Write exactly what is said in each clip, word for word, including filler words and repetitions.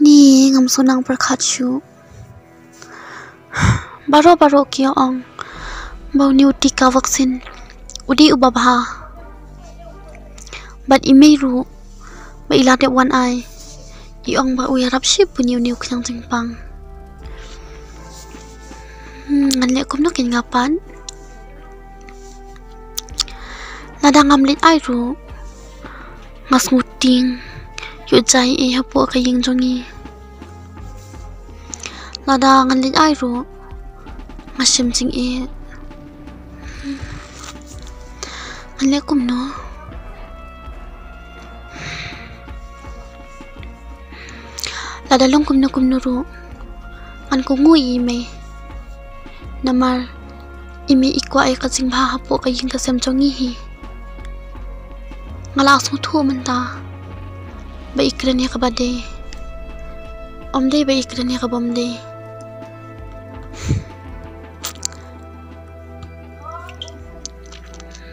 Ni ngam sngew nang pyrkhat shuh. Baroh baroh ki ong ba une u tika vaccine u dei uba bha. Bad i mei ruh ba i la dep wan ai, i ong ba u ïarap shibun ïa une u khñiang jingpang. Hmm, ngan leh kumno kein nga pat? Lada ngam leit ai ruh, nga sngewtieng ïoh jai ei hapoh ka ïing jong ngi. Lada ngan leit ai ruh, nga shem jingeh. Ngan leh kumno? Lada long kumno kumno ruh, ngan kohnguh ïa i mei. Namar i mei i kwah ïa ka jingbha hapoh ka ïing ka sem jong ngi hi. Nga la sngewthuh mynta ba i kren ïa kaba dei. Ym dei ba i kren ïa kaba ym dei.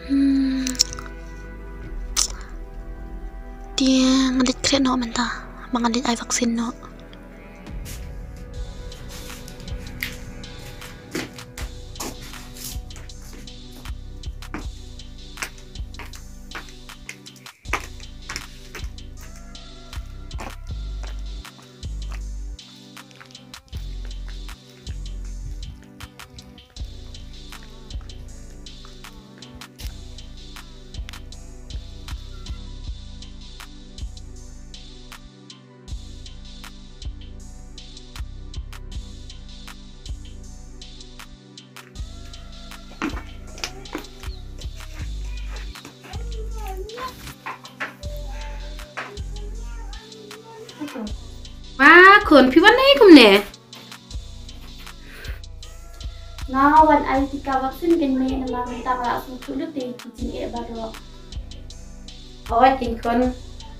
Hmm. Te ngan leit khreh noh mynta ba ngan leit ai vaccine noh. Ma khun, phi wan ei kumne? Nga wan ai tika vaccine kein mei, namar mynta nga la sngewthuh lut ïa ki jingeh baroh. Hooid kein khun,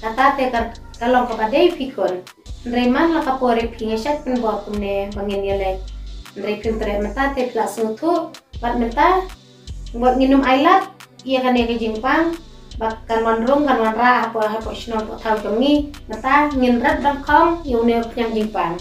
kata te ka, ka long kaba dei phi khun. Hynrei man la ka por ïa phi nga shait pynbor kumne ba ngin ïaleit. Hynrei phim treh, mynta te phi la sngewthuh bad mynta ngut ngin ym ailad ïa kane ka jingpang ba kan wan rung kan wan rah hapoh, hapoh shnong hapoh thaw jong ngi. Mynta ngin rat dang khong ïa une u khñiang jingpang.